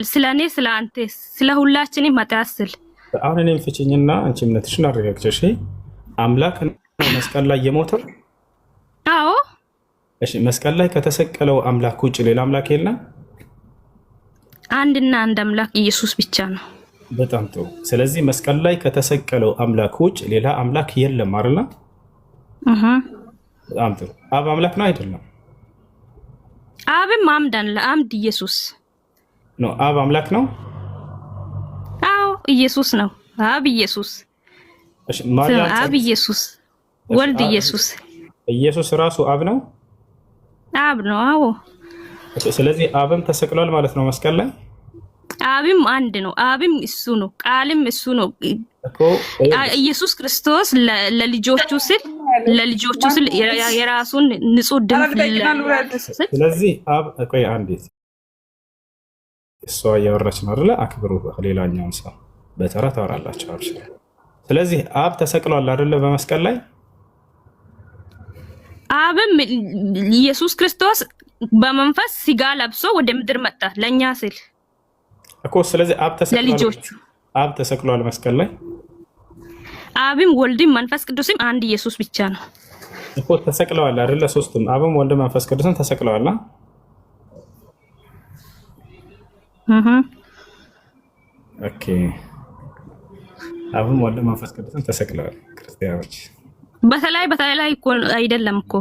ስለ እኔ፣ ስለ አንተ፣ ስለ ሁላችንም ኃጢአት ስል። አሁን እኔም ፍችኝና አንቺ እምነትሽን አረጋግጪ። እሺ፣ አምላክ ነው መስቀል ላይ የሞተው? አዎ። እሺ፣ መስቀል ላይ ከተሰቀለው አምላክ ውጭ ሌላ አምላክ የለም? አንድና አንድ አምላክ ኢየሱስ ብቻ ነው። በጣም ጥሩ። ስለዚህ መስቀል ላይ ከተሰቀለው አምላክ ውጭ ሌላ አምላክ የለም አይደለ? እህ። በጣም ጥሩ። አብ አምላክ ነው አይደለም? አብም አምዳን ለአምድ ኢየሱስ። No፣ አብ አምላክ ነው። አዎ፣ ኢየሱስ ነው። አብ ኢየሱስ። እሺ፣ ማርያም አብ ኢየሱስ፣ እሺ፣ ወልድ አብ ኢየሱስ። ኢየሱስ ራሱ አብ ነው። አብ ነው። አዎ። እሺ፣ ስለዚህ አብም ተሰቅሏል ማለት ነው መስቀል ላይ። አብም አንድ ነው። አብም እሱ ነው። ቃልም እሱ ነው። እኮ ይኸውልሽ፣ ኢየሱስ ክርስቶስ ለልጆቹ ስል የራሱን ንጹህ ደም ስል። ስለዚህ አብ፣ ቆይ አንዴት፣ እሷ እያወራች ነው አይደለ? አክብሩ ሌላኛውን ሰው፣ በተራ ታወራላችሁ። አብሽር። ስለዚህ አብ ተሰቅሏል አይደለ? በመስቀል ላይ። አብም ኢየሱስ ክርስቶስ በመንፈስ ስጋ ለብሶ ወደ ምድር መጣ ለእኛ ስል። እኮ ስለዚህ አብ ተሰቅሏል። ለልጆቹ። አብ ተሰቅሏል መስቀል ላይ። አብም ወልድም መንፈስ ቅዱስም አንድ ኢየሱስ ብቻ ነው። እኮ ተሰቅለዋል አይደለ? ሶስቱም አብም ወልድም መንፈስ ቅዱስም ተሰቅለዋል። እህ። Okay፣ አብም ወልድም መንፈስ ቅዱስም ተሰቅለዋል ክርስቲያኖች። በተለይ እኮ አይደለም እኮ፣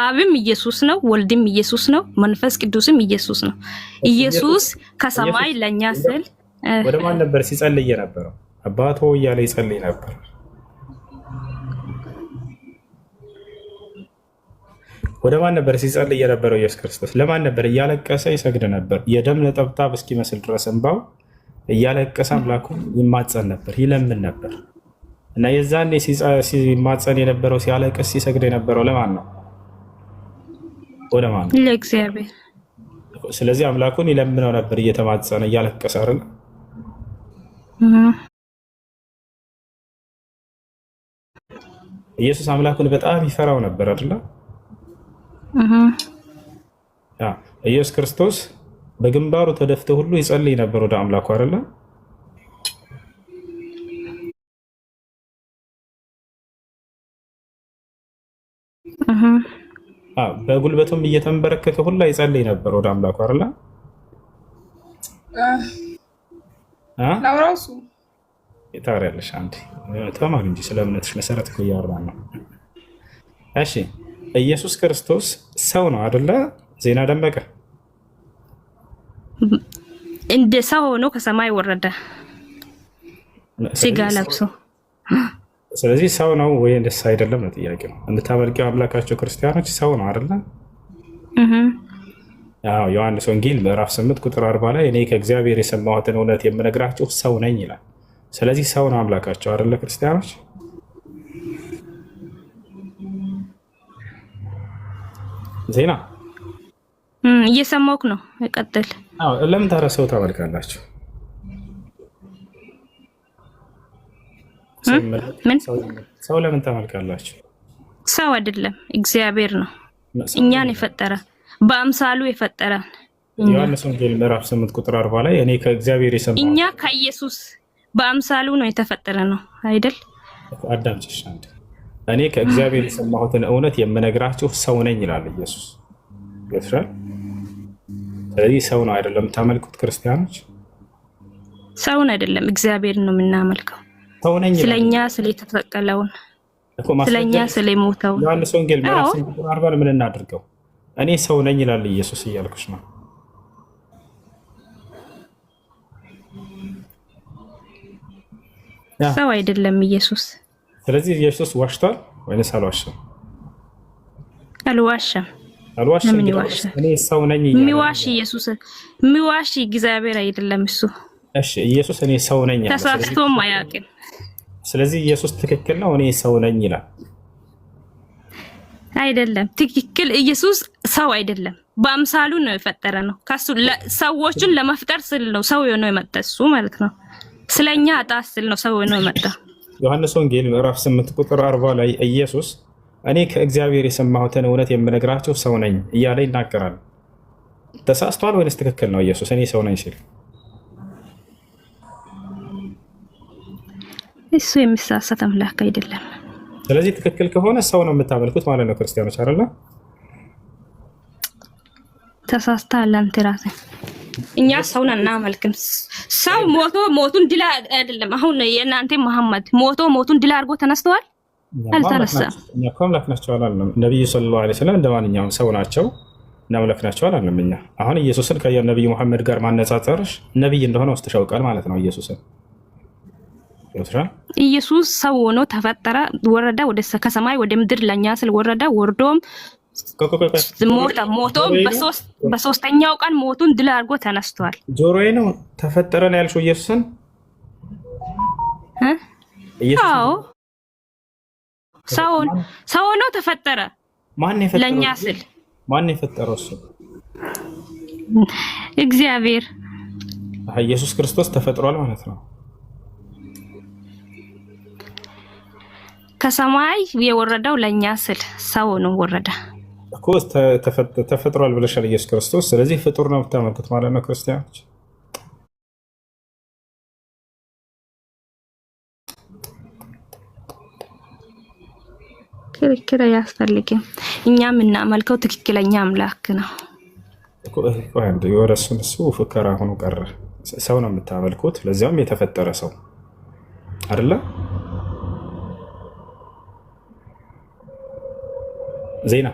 አብም ኢየሱስ ነው፣ ወልድም ኢየሱስ ነው፣ መንፈስ ቅዱስም ኢየሱስ ነው። ኢየሱስ ከሰማይ ለእኛ ስል ወደ ማን ነበር ሲጸልይ የነበረው? አባቶ እያለ ይጸልይ ነበር። ወደ ማን ነበር ሲጸልይ የነበረው? ኢየሱስ ክርስቶስ ለማን ነበር እያለቀሰ ይሰግድ ነበር? የደም ነጠብጣብ እስኪመስል ድረስ እንባው እያለቀሰ አምላኩን ይማጸን ነበር፣ ይለምን ነበር። እና የዛኔ ሲማጸን የነበረው፣ ሲያለቅስ ሲሰግድ የነበረው ለማን ነው? ወደ ማን ነው? ለእግዚአብሔር። ስለዚህ አምላኩን ይለምነው ነበር እየተማጸነ እያለቀሰ አይደል? እህ። ኢየሱስ አምላኩን በጣም ይፈራው ነበር አይደል? እህ። Yeah፣ ኢየሱስ ክርስቶስ በግንባሩ ተደፍቶ ሁሉ ይጸልይ ነበር ወደ አምላኩ አይደለ? እህ። አዎ፣ በጉልበቱም እየተንበረከከ ሁላ ይጸልይ ነበር ወደ አምላኩ አይደለ? አ ላውራው እሱ። ታወሪያለሽ። አንዴ ተማሪ እንጂ፣ ስለ እምነትሽ መሰረት እኮ እያወራን ነው። እሺ፣ ኢየሱስ ክርስቶስ ሰው ነው አይደለ? ዜና ደመቀ። እንደ ሰው ሆኖ ከሰማይ ወረደ ስጋ ለብሶ። ስለዚህ ሰው ነው ወይ እንደስ አይደለም ነው ጥያቄው። የምታመልኪው አምላካቸው ክርስቲያኖች ሰው ነው አይደለ? እህ። አዎ፣ ዮሐንስ ወንጌል ምዕራፍ 8 ቁጥር 40 ላይ እኔ ከእግዚአብሔር የሰማሁትን እውነት የምነግራችሁ ሰው ነኝ ይላል። ስለዚህ ሰው ነው አምላካቸው አይደለ ክርስቲያኖች? ዜና። እየሰማሁህ ነው። ቀጥል። አዎ፣ ለምን ታዲያ ሰው ታመልካላችሁ? ምን? ሰው ለምን ታመልካላችሁ? ሰው አይደለም፣ እግዚአብሔር ነው። እኛን የፈጠረ፣ በአምሳሉ የፈጠረን። ዮሐንስ ወንጌል ምዕራፍ 8 ቁጥር 40 ላይ እኔ ከእግዚአብሔር የሰማሁት እኛ ከኢየሱስ በአምሳሉ ነው የተፈጠረ ነው አይደል? አዳምጪሽ አንዴ። እኔ ከእግዚአብሔር የሰማሁትን እውነት የምነግራችሁ ሰው ነኝ ይላል ኢየሱስ። ገብቶሻል? ስለዚህ ሰው ነው አይደለም የምታመልኩት ክርስቲያኖች? ሰውን አይደለም፣ እግዚአብሔር ነው የምናመልከው። ሰው ነኝ ይላል። ስለኛ ስለተሰቀለውን እኮ ስለኛ ማስረጃ ስለሞተውን። ዮሐንስ ወንጌል ምዕራፍ 8 ቁጥር 40 ምን እናድርገው? እኔ ሰው ነኝ ይላል ኢየሱስ እያልኩሽ ነው። Yeah። ሰው አይደለም ኢየሱስ። ስለዚህ ኢየሱስ ዋሽቷል ወይንስ አልዋሸም? አልዋሸም። አልዋሸም። ለምን እንግዲህ ይዋሻል? እኔ ሰው ነኝ እያለ ነው። የሚዋሽ ኢየሱስ፣ የሚዋሽ እግዚአብሔር አይደለም እሱ። እሺ፣ ኢየሱስ እኔ ሰው ነኝ አለ። ስለዚህ ተሳስቶም አያውቅም። ስለዚህ ኢየሱስ ትክክል ነው፣ እኔ ሰው ነኝ ይላል። አይደለም ትክክል። ኢየሱስ ሰው አይደለም፣ በአምሳሉ ነው የፈጠረ ነው። ከሱ ሰዎችን ለመፍጠር ስል ነው ሰው የሆነው የመጣ እሱ ማለት ነው። ስለኛ ኃጢአት ስል ነው ሰው የሆነው የመጣ። ዮሐንስ ወንጌል ምዕራፍ 8 ቁጥር 40 ላይ ኢየሱስ እኔ ከእግዚአብሔር የሰማሁትን እውነት የምነግራችሁ ሰው ነኝ እያለ ይናገራል። ተሳስቷል ወይንስ ትክክል ነው? ኢየሱስ እኔ ሰው ነኝ ሲል። እሱ የሚሳሳት አምላክ አይደለም። ስለዚህ ትክክል ከሆነ ሰው ነው የምታመልኩት ማለት ነው ክርስቲያኖች አይደለ? ተሳስተሃል አንተ ራስህ። እኛ ሰውን አናመልክም። ሰው ሞቶ ሞቱን ድል አይደለም። አሁን የእናንተ መሐመድ ሞቶ ሞቱን ድል አድርጎ ተነስተዋል? አልተነሳም። እኛ እኮ አምላክ ናቸው አላልንም። ነቢዩ ሰለላሁ ዐለይሂ ወሰለም እንደ ማንኛውም ሰው ናቸው እና አምላክ ናቸው አላልንም። እኛ አሁን ኢየሱስን ከነቢዩ መሐመድ ጋር ማነጻጸርሽ ነቢይ እንደሆነ ውስጥሽ ያውቃል ማለት ነው። ኢየሱስን ኢየሱስ ሰው ሆኖ ተፈጠረ፣ ወረደ፣ ወደ ከሰማይ ወደ ምድር ለኛ ስል ወረደ። ወርዶም ሞተ። ሞቶም በሶስተኛው ቀን ሞቱን ድል አድርጎ ተነስቷል። ጆሮዬ ነው ተፈጠረ ነው ያልሽው ኢየሱስን? አዎ ሰው ሆኖ ተፈጠረ። ማን የፈጠረው? ለኛ ስል ማን የፈጠረው? እሱ እግዚአብሔር። ኢየሱስ ክርስቶስ ተፈጥሯል ማለት ነው። ከሰማይ የወረደው ለኛ ስል ሰው ነው ወረደ እኮ ተፈጥሯል ብለሻል ኢየሱስ ክርስቶስ። ስለዚህ ፍጡር ነው የምታመልኩት ማለት ነው ክርስቲያኖች። ክርክር አያስፈልግም። እኛ የምናመልከው ትክክለኛ አምላክ ነው። ወደ እሱን እሱ ፍከራ ሆኖ ቀረ። ሰው ነው የምታመልኩት፣ ለዚያውም የተፈጠረ ሰው አይደለ? ዜና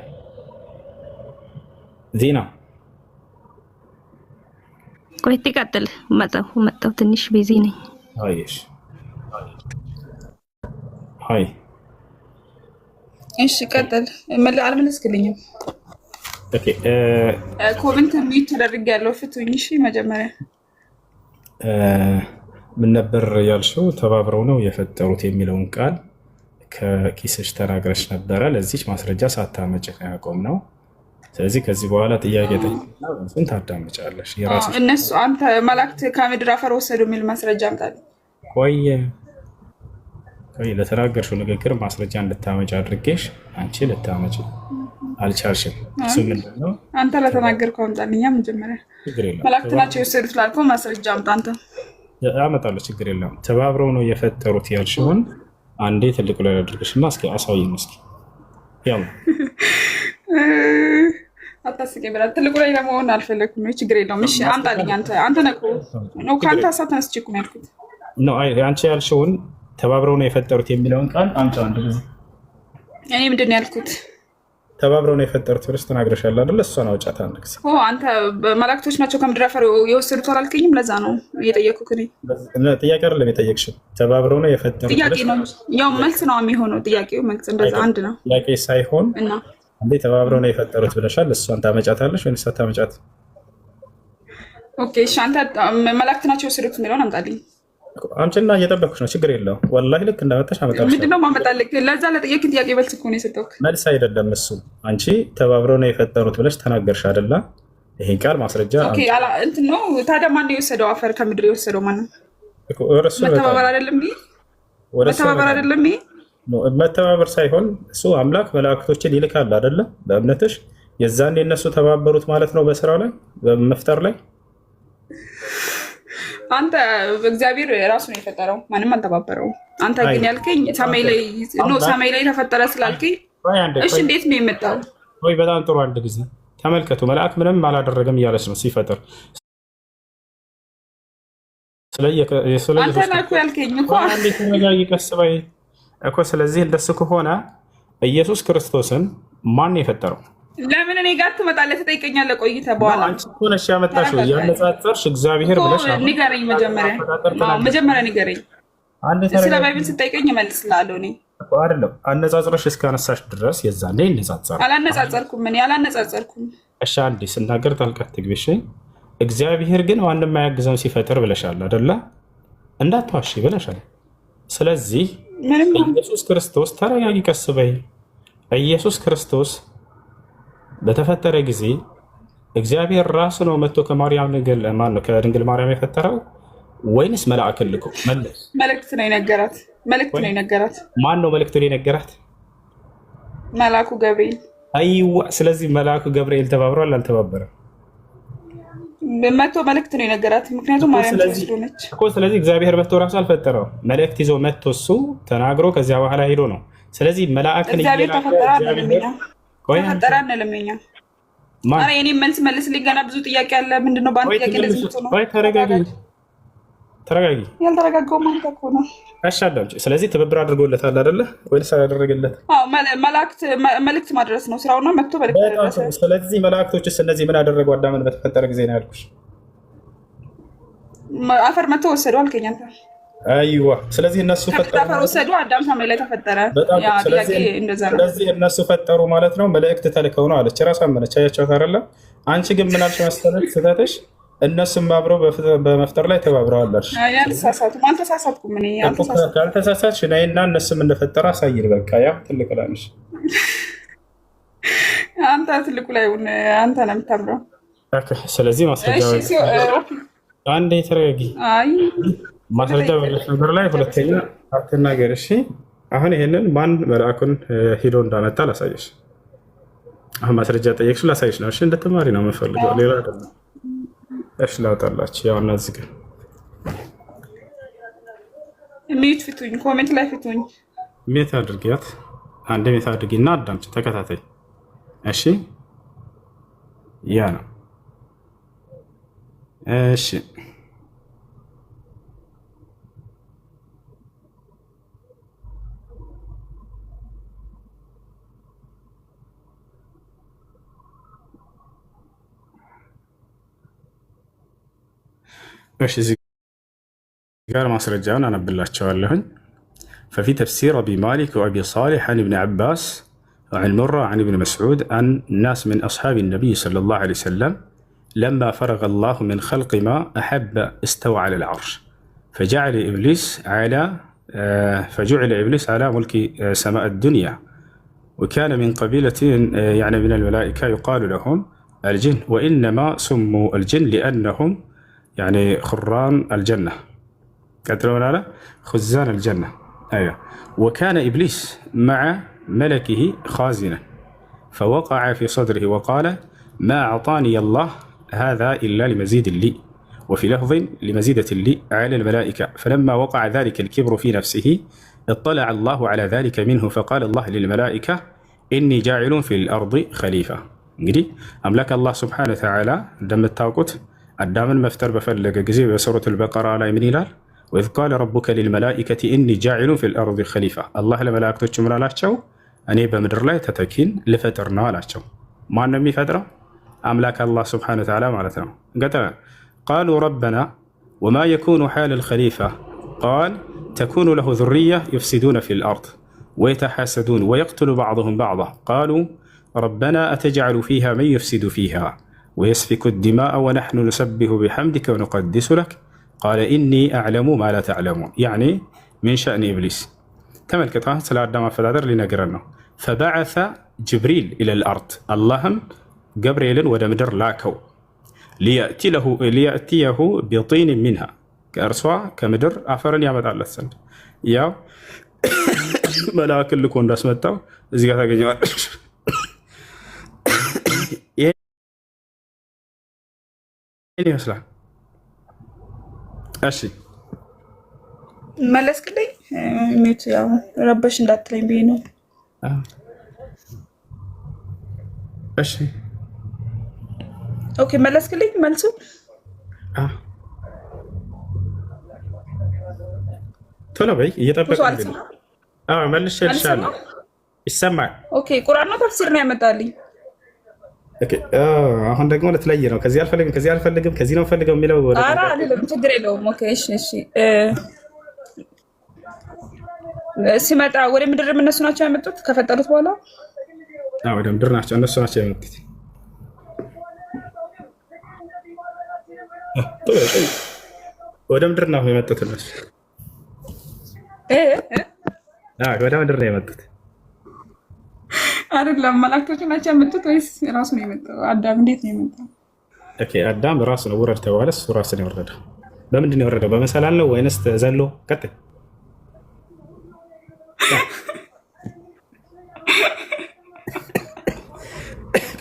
ዜና ቆይ ትቀጥል። መጣሁ መጣሁ፣ ትንሽ busy ነኝ። አየሽ hi እሺ ቀጥል። አልመለስክልኝም። okay comment mute ተደርጌያለሁ። ፍቱኝ። እሺ መጀመሪያ ምን ነበር ያልሽው? ተባብረው ነው የፈጠሩት የሚለውን ቃል ከኪስሽ ተናግረሽ ነበረ። ለዚች ማስረጃ ሳታመጭ ነው ያቆምነው። ስለዚህ ከዚህ በኋላ ጥያቄ ጠይቅና መልሱን ታዳምጫለሽ። የራስሽ እነሱ አንተ መላእክት ከምድር አፈር ወሰዱ የሚል ማስረጃ አምጣልኝ። ቆየ ቆይ፣ ለተናገርሽው ንግግር ማስረጃ እንድታመጭ አድርጌሽ አንቺ ልታመጭ አልቻልሽም። እሱ ምንድን ነው? አንተ ለተናገርከው አምጣልኛ። መጀመሪያ ችግር የለም መላእክት ናቸው የወሰዱት ላልከው ማስረጃ አምጣ አንተ። አመጣለሁ፣ ችግር የለም። ተባብረው ነው የፈጠሩት ያልሽውን አንዴ ትልቁ ላይ አድርገሽና እስኪ አሳይን እስኪ። ያው አታስቀኝ ብላ ትልቁ ላይ ለመሆን አልፈለኩም። ችግር የለውም። እሺ አምጣልኝ። አንተ አንተ ነህ እኮ ነው ከአንተ ሀሳብ ተነስቼ እኮ ነው ያልኩት። ነው አይ አንቺ ያልሽውን ተባብረው ነው የፈጠሩት የሚለውን ቃል አምጪው አንድ ጊዜ። እኔ ምንድን ነው ያልኩት? ተባብረው ነው የፈጠሩት ብለሽ ተናግረሻል አይደል? እሷን አውጫት አንድ ጊዜ። አንተ መላእክቶች ናቸው ከምድር አፈር የወሰዱት አላልከኝም? ለዛ ነው እየጠየኩህ። እኔ ጥያቄ አይደለም የጠየቅሽው፣ ተባብረው ነው የፈጠሩት ጥያቄ ነው ያው መልስ ነው የሚሆነው። ጥያቄው መልስ እንደዛ አንድ ነው ጥያቄ ሳይሆን እና እንዴ ተባብረው ነው የፈጠሩት ብለሻል። እሷን ታመጫታለሽ ወይስ አታመጫት? okay እሺ፣ አንተ መላእክት ናቸው የወሰዱት የሚለውን አምጣልኝ። አምጪና እየጠበኩሽ ነው። ችግር የለውም። ወላሂ ልክ እንዳመጣሽ አመጣልሻለሁ። ምንድን ነው የማመጣልህ? ለዛ ለጠየቅኝ ጥያቄ መልስ እኮ ነው የሰጠሁህ። መልስ አይደለም እሱ። አንቺ ተባብረው ነው የፈጠሩት ብለሽ ተናገርሽ አይደለ? ይሄን ቃል ማስረጃ okay እንትን ነው ታዲያ። ማን ነው የወሰደው? አፈር ከምድር የወሰደው ማን ነው? መተባበር አይደለም ይሄ? መተባበር አይደለም ይሄ? መተባበር ሳይሆን እሱ አምላክ መላእክቶችን ይልካል አይደለ? በእምነትሽ የዛኔ እነሱ ተባበሩት ማለት ነው፣ በስራው ላይ በመፍጠር ላይ። አንተ እግዚአብሔር ራሱ ነው የፈጠረው፣ ማንም አልተባበረውም። አንተ ግን ያልከኝ ሰማይ ላይ no ሰማይ ላይ ተፈጠረ ስላልከኝ፣ እሺ እንዴት ነው የመጣው? ወይ በጣም ጥሩ። አንድ ጊዜ ተመልከቱ፣ መልአክ ምንም አላደረገም እያለች ነው ሲፈጥር። አንተ ነህ እኮ ያልከኝ እኮ። ቀስ በይ እኮ። ስለዚህ እንደሱ ከሆነ ኢየሱስ ክርስቶስን ማን የፈጠረው? ለምን እኔ ጋር ትመጣለህ? ትጠይቀኛለህ ቆይተህ በኋላ። አንቺ እኮ ነሽ ያመጣሽው እያነጻጸርሽ እግዚአብሔር ብለሽ ንገረኝ። መጀመሪያ መጀመሪያ ንገረኝ። ስለ Bible ስጠይቀኝ እመልስልሃለሁ። እኔ አይደለም አነጻጽረሽ እስካነሳሽ ድረስ የዛኔ ይነጻጸራል። አላነጻጸርኩም፣ እኔ አላነጻጸርኩም። እሺ አንዴ ስናገር ጣልቃ አትግቢ። እሺ እግዚአብሔር ግን ማንም አያግዘው ሲፈጥር ብለሻል አይደለ? እንዳትዋሺ ብለሻል። ስለዚህ ኢየሱስ ክርስቶስ ተረጋጊ፣ ቀስ በይ። ኢየሱስ ክርስቶስ በተፈጠረ ጊዜ እግዚአብሔር ራሱ ነው መጥቶ ከማርያም ከድንግል ማርያም የፈጠረው ወይንስ መልአክ ልኮ? መለስ። መልእክት ነው የነገራት። መልእክት ነው የነገራት። ማን ነው መልእክቱን የነገራት? መልአኩ ገብርኤል። አይዋ። ስለዚህ መልአኩ ገብርኤል ተባብሯል አልተባበረም? መቶ መልእክት ነው የነገራት። ምክንያቱም ማርያም ስለሆነች እኮ። ስለዚህ እግዚአብሔር መጥቶ ራሱ አልፈጠረው፣ መልእክት ይዞ መጥቶ እሱ ተናግሮ ከዚያ በኋላ ሄዶ ነው። ስለዚህ መላእክን እግዚአብሔር ተፈጠረ አንልም እኛ፣ ተፈጠረ አንልም እኛ። ኧረ የእኔን መልስ መልስልኝ። ገና ብዙ ጥያቄ አለ። ምንድን ነው በአንድ ጥያቄ እንደዚህ የምትሆነው? ተረጋጊ፣ ተረጋጊ። ያልተረጋጋው አንተ እኮ ነው። እሺ አዳምጪ። ስለዚህ ትብብር አድርጎለታል አይደለ? ወይስ አላደረገለት? አዎ፣ መልእክት ማድረስ ነው ስራውና መጥቶ መልእክት አደረሰ። ስለዚህ መላእክቶችስ እነዚህ ምን አደረጉ? አዳምን በተፈጠረ ጊዜ ነው ያልኩሽ። አፈር መጥቶ ወሰዱ አልከኝ አንተ። አይዋ፣ ስለዚህ እነሱ ፈጠሩ፣ አፈር ወሰዱ፣ አዳም ሰማይ ላይ ተፈጠረ። ያ ጥያቄ እንደዛ ነው። ስለዚህ እነሱ ፈጠሩ ማለት ነው። መልእክት ተልከው ነው አለች። እራሷ አመነች። አያቸዋት አይደለ? አንቺ ግን ምን አልሽ መሰለሽ? ስህተትሽ እነሱም አብረው በመፍጠር ላይ ተባብረዋል አልሽ። አልተሳሳትኩም፣ አልተሳሳትኩም። እኔ አልተሳሳትኩም። ካልተሳሳትሽ ነይና እነሱም እንደፈጠረ አሳይን። በቃ ያው ትልቅ ላንሽ። አንተ ትልቁ ላይ አንተ ነው የምታምረው። ስለዚህ ማስረጃ፣ አንዴ ተረጋጊ። ማስረጃ ባለሽ ነገር ላይ ሁለተኛ አትናገር። እሺ አሁን ይሄንን ማን መልአኩን ሂዶ እንዳመጣ ላሳየሽ። አሁን ማስረጃ ጠየቅሽ፣ ላሳየሽ ነው። እሺ እንድትማሪ ነው የምፈልገው፣ ሌላ አይደለም። እሺ ላውጣላችሁ። ያው እና እዚህ ጋር mute ፍቱኝ፣ comment ላይ ፍቱኝ። mute አድርጊያት። አንድ mute አድርጊና አዳምጪ፣ ተከታታይ። እሺ ያ ነው። እሺ እሺ እዚህ ጋር ማስረጃውን አነብላቸዋለሁኝ። ففي تفسير أبي مالك وأبي صالح عن ابن عباس وعن مرة عن ابن مسعود أن ناس من أصحاب النبي صلى الله عليه وسلم لما فرغ الله من خلق ما أحب استوى على العرش فجعل إبليس على ملك سماء الدنيا، وكان من قبيلة يعني من الملائكة يقال لهم الجن، وإنما سموا الجن لأنهم يعني خران الجنة، قتلون على خزان الجنة. أيوة. وكان إبليس مع ملكه خازنا، فوقع في صدره وقال: ما أعطاني الله هذا إلا لمزيد لي، وفي لفظ لمزيدة لي على الملائكة. فلما وقع ذلك الكبر في نفسه اطلع الله على ذلك منه، فقال الله للملائكة: إني جاعل في الأرض خليفة። እንግዲህ አምላክ አላህ سبحانه وتعالى እንደምታውቁት አዳምን መፍጠር በፈለገ ጊዜ በሱረቱል በቀራ ላይ ምን ይላል? وإذ قال ربك للملائكة إني جاعل في الأرض خليفة። አላህ ለመላእክቶች ምን አላቸው? እኔ በምድር ላይ ተተኪን ልፈጥር ነው አላቸው። ማን ነው የሚፈጥረው? አምላክ አላህ سبحانه وتعالى ማለት ነው። እንቀጥል። قالوا ربنا وما يكون حال الخليفة؟ قال: تكون له ذرية يفسدون في الأرض ويتحاسدون ويقتل بعضهم بعضا. قالوا: ربنا أتجعل فيها من يفسد فيها ويسفك الدماء ونحن نسبح بحمدك ونقدس لك؟ قال: إني أعلم ما لا تعلمون። يعني من شأن إبليس። ተመልከት፣ አሁን ስለ አዳም አፈጣጠር ሊነግረን ነው። فبعث جبريل إلى الأرض፣ አላህም ገብርኤልን ወደ ምድር ላከው። ليأتيه بطين منها፣ ከእርሷ ከምድር አፈርን ያመጣለት ዘንድ። ያው መልአክን ልኮ እንዳስመጣው እዚህ ጋር ታገኘዋለች። ይህን ይመስላል። እሺ። መለስክልኝ። Mute ያው ረበሽ እንዳትለኝ ብዬ ነው። እሺ። Okay፣ መለስክልኝ መልሱ። ቶሎ በይ፣ እየጠበቅን መልሼልሻለሁ። ይሰማል። Okay፣ ቁርአን ነው ተፍሲር ነው ያመጣልኝ። አሁን ደግሞ ልትለይ ነው። ከዚህ አልፈልግም፣ ከዚህ አልፈልግም፣ ከዚህ ነው ፈልገው የሚለው። ኧረ አልልም፣ ችግር የለውም። Okay፣ እሺ፣ እሺ። ሲመጣ ወደ ምድር እነሱ ናቸው ያመጡት ከፈጠሩት በኋላ? ወደ ምድር ናቸው፣ እነሱ ናቸው ያመጡት። ወደ ምድር ነው የመጡት እነሱ፣ ወደ ምድር ነው የመጡት። አይደለም፣ መላእክቶቹ ናቸው ያመጡት ወይስ ራሱ ነው የመጣው? አዳም እንዴት ነው የመጣው? Okay፣ አዳም ራሱ ነው ውረድ ተባለ፣ እሱ ራሱ ነው የወረደው። በምንድን ነው የወረደው? በመሰላል ነው ወይንስ ዘሎ? ቀጥል።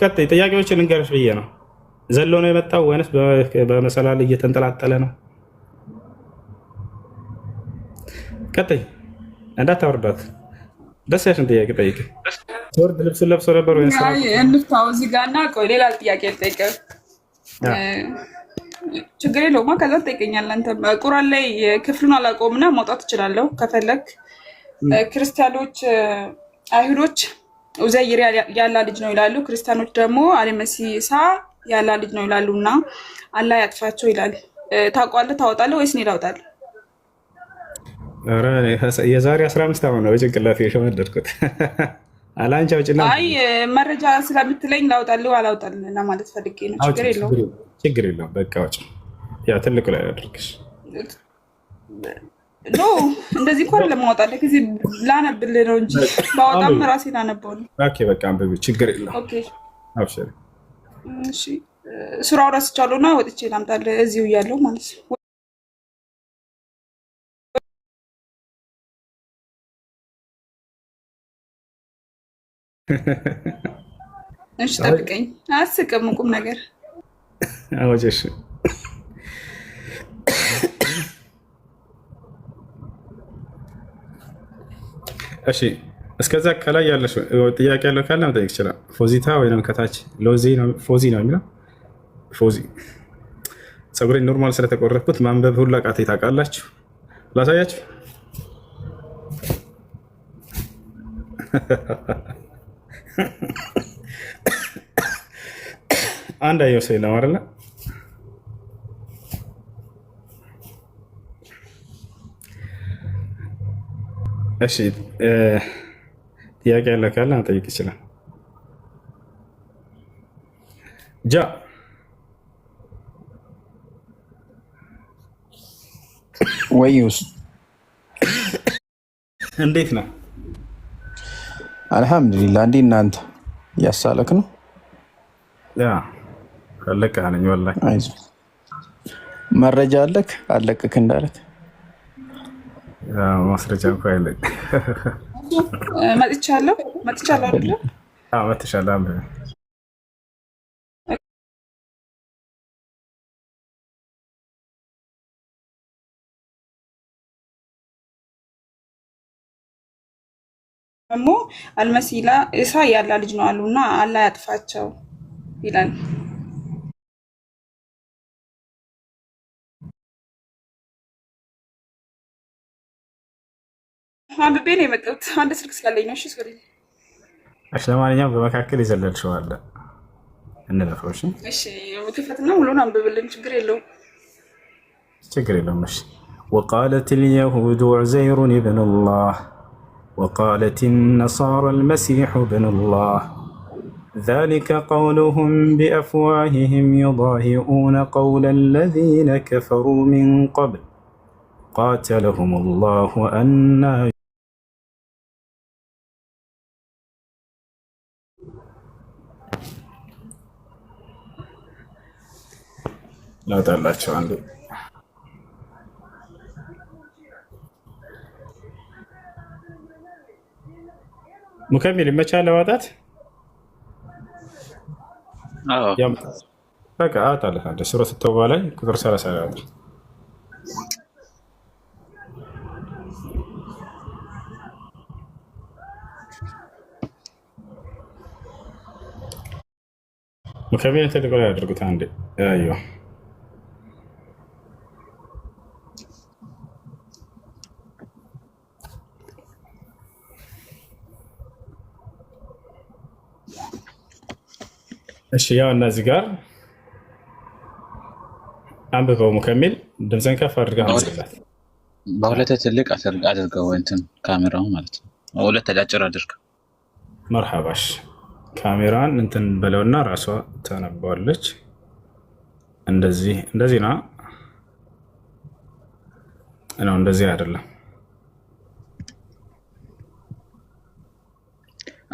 ቀጥይ። ጥያቄዎችን ልንገርሽ ብዬ ነው። ዘሎ ነው የመጣው ወይንስ በመሰላል እየተንጠላጠለ ነው? ቀጥይ፣ እንዳታወርዳት። ደስ ያሽን ጥያቄ ጠይቅ። ወርድ ልብሱን ለብሶ ነበር ወይንስ? እንፍታው እዚህ ጋር እና ቆይ ሌላ ጥያቄ ልጠይቅህ። ችግር የለውማ። ከዛ ትጠይቀኛለህ አንተ። ቁርአን ላይ ክፍሉን አላውቀውም እና ማውጣት እችላለሁ ከፈለግ። ክርስቲያኖች አይሁዶች ኡዘይር ያላ ልጅ ነው ይላሉ። ክርስቲያኖች ደግሞ አልመሲሳ ያላ ልጅ ነው ይላሉ። እና አላህ ያጥፋቸው ይላል። ታውቀዋለህ? ታወጣለህ ወይስ እኔ ላውጣልህ? ኧረ የዛሬ 15 ዓመት ነው በጭንቅላቴ የሸመደድኩት። አላንቺ አውጪና። አይ መረጃ ስለምትለኝ ላውጣልህ አላውጣልህ ለማለት ፈልጌ ነው። ችግር የለውም፣ ችግር የለውም። በቃ አውጪ። ያ ትልቁ ላይ አድርግሽ። No እንደዚህ እንኳን ለማውጣልህ ጊዜ ላነብልህ ነው እንጂ ባወጣም ራሴ ላነበው ነው። Okay በቃ አንብቢ፣ ችግር የለውም። Okay አብሽሪ። እሺ ሱራው ረስቻለሁ እና ወጥቼ ላምጣልህ እዚሁ እያለሁ ማለት ነው። እሺ ጠብቀኝ። አያስቅም ቁም ነገር። አውጪ። እሺ እሺ እስከዛ ከላይ ያለሽ ጥያቄ ያለው ካለ መጠየቅ ይችላል። ፎዚታ ወይም ከታች ሎዚ ነው ፎዚ ነው የሚለው ፎዚ። ፀጉሬን normal ስለተቆረጥኩት ማንበብ ሁላ ቃቴ ታውቃላችሁ። ላሳያችሁ። አንድ አየው ሰው የለም አይደለ? እሺ ጥያቄ ያለው ካለ መጠየቅ ይችላል። ጃ ወይስ እንዴት ነው? አልሐምዱሊላህ። እንዴ እናንተ እያሳለክ ነው? አለቀ አለኝ። ወላሂ አይዞህ። መረጃ አለክ አለቅክ እንዳለክ ማስረጃ እንኳ የለኝ። መጥቻለሁ መጥቻለሁ አይደለ? መጥቻለሁ። አንብቢ። ደግሞ አልመሲላ ኢሳ ያላ ልጅ ነው አሉ እና አላህ ያጥፋቸው ይላል። አንብቤ ነው የመጣሁት። አንድ ስልክ ስላለኝ ነው። እሺ sorry። እሺ ለማንኛውም በመካከል የዘለልሽው አለ እንለፈው። እሺ እሺ ክፈትና ሙሉን አንብብልን፣ ችግር የለውም። ችግር የለውም። እሺ وقالت اليهود عزير ابن الله وقالت النصارى المسيح ابن الله ذلك قولهم بأفواههم يضاهئون قول الذين كفروا من قبل قاتلهم الله أنى ላውጣላቸው አንዱ ሙከሚል ይመቻል ለማውጣት። በቃ አወጣለህ። አንድ ሱረት ተውባ ላይ ቁጥር 30 ላይ አወጣ። ሙከሚል ትልቁ ላይ አድርጉት። አንዴ አዮ እሺ፣ ያው እነዚህ ጋር አንብበው ሙከሚል ድምፅን ከፍ አድርገህ አንብብላት። በሁለት ትልቅ አድርገው እንትን ካሜራው ማለት ነው። ሁለት አጫጭር አድርገው። መርሐባሽ ካሜራን እንትን በለውና ራሷ ታነባዋለች። እንደዚህ እንደዚህ ነው ነው እንደዚህ አይደለም።